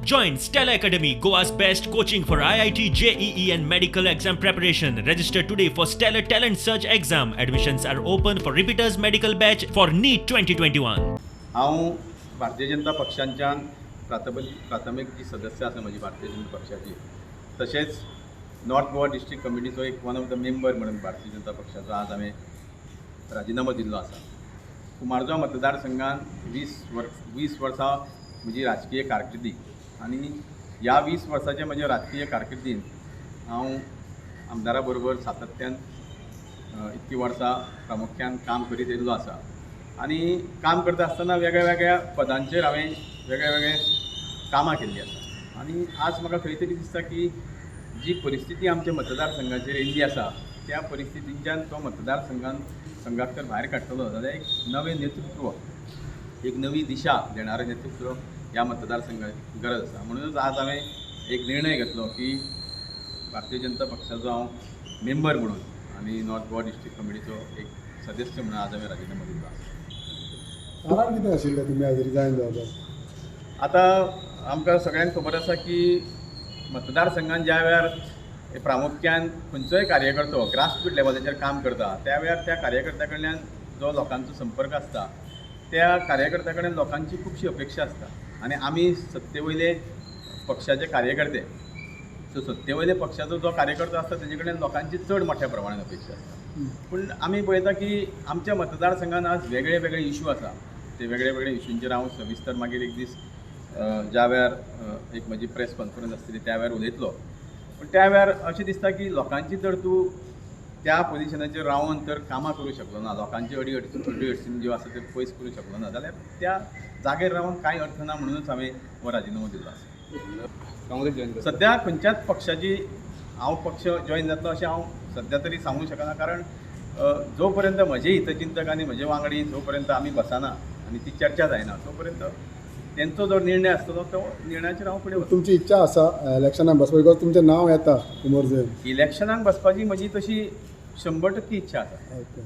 Join Stellar Academy, Goa's best coaching for IIT, JEE, and medical exam preparation. Register today for Stellar Talent Search exam. Admissions are open for repeaters medical batch for NEET 2021. हांव भारतीय जनता पक्षांच्यान प्राथमीक जी सदस्य आसा म्हजी भारतीय जनता पक्षाची, तशेंच north Goa district कमिटीचो एक one of the member म्हणून भारतीय जनता पक्षाचो आज हांवें राजिनामो दिल्लो आसा. कुमारजुंवा मतदारसंघान 20 वर्सां म्हजी राजकीय कारकिर्दी आनी ह्या 20 वर्साचे म्हज्या राजकीय कारकिर्दीन हांव आमदारा बरोबर सातत्यान इतकीं वर्सां प्रामुख्यान काम करीत येयल्लो आसा आनी काम करता आसतना वेगळ्या वेगळ्या पदांचेर हांवें वेगळे वेगळे कामां केल्लीं आसा. आनी आज म्हाका खंय तरी दिसता की जी परिस्थिती आमच्या मतदारसंघाचेर येयल्ली आसा, त्या परिस्थितींच्यान तो मतदारसंघान संघाक तर भायर काडटलो जाल्यार एक नवें नेतृत्व, एक नवी दिशा देणारें नेतृत्व ह्या मतदारसंघाची गरज आसा. म्हणूनच आज हांवें एक निर्णय घेतलो की भारतीय जनता पक्षाचो हांव मेंबर म्हणून आनी नॉर्थ गोवा डिस्ट्रिक्ट कमिटीचो एक सदस्य म्हणून आज हांवें राजिनामो दिल्लो आसा. कारण कितें आशिल्लें तुमी आज रिजायन जावपाक? आतां आमकां सगळ्यांक खबर आसा की मतदारसंघान ज्या वेळार प्रामुख्यान खंयचोय कार्यकर्तो ग्रासरूट लेवलाचेर काम करता, त्या वेळार त्या कार्यकर्त्या कडल्यान जो लोकांचो संपर्क आसता, त्या कार्यकर्त्या कडेन लोकांची खुबशी अपेक्षा आसता. आनी आमी सत्ते वयले पक्षाचे कार्यकर्ते, सो सत्ते वयले पक्षाचो जो कार्यकर्तो आसता तेजे कडेन लोकांची चड मोठ्या प्रमाणान अपेक्षा आसता. पूण आमी पळयता की आमच्या मतदारसंघान आज वेगळे वेगळे इशू आसा. ते वेगळे वेगळे इशूंचेर हांव सविस्तर मागीर एक दीस ज्या वेळार एक म्हजी प्रेस कॉन्फरन्स आसतली त्या वेळार उलयतलो. पूण त्या वेळार अशें दिसता की लोकांची जर तूं त्या पोजिशनाचेर रावन तर कामां करूं शकलो ना, लोकांची अडी अडचणी ज्यो आसा त्यो पयस करूं शकलो ना जाल्यार त्या जागेर रावन कांय अर्थ ना. म्हणूनच हांवें हो राजिनामो दिल्लो आसा. काँग्रेस जॉईन करता? सद्या खंयच्याच पक्षाची हांव पक्ष जॉईन जातलो अशें हांव सद्या तरी सांगूंक शकना, कारण जो पर्यंत म्हजे हितचिंतक आनी म्हजे वांगडी जो पर्यंत आमी बसना आनी ती चर्चा जायना, तो पर्यंत तेंचो जो निर्णय आसतलो तो निर्णयाचेर हांव फुडें वतलो. तुमची इच्छा आसा इलेक्शनाक बसपा? Because तुमचें नांव येता कुमारजुंवें. इलेक्शनाक बसपाची म्हजी तशी 100% इच्छा आसा. ओके.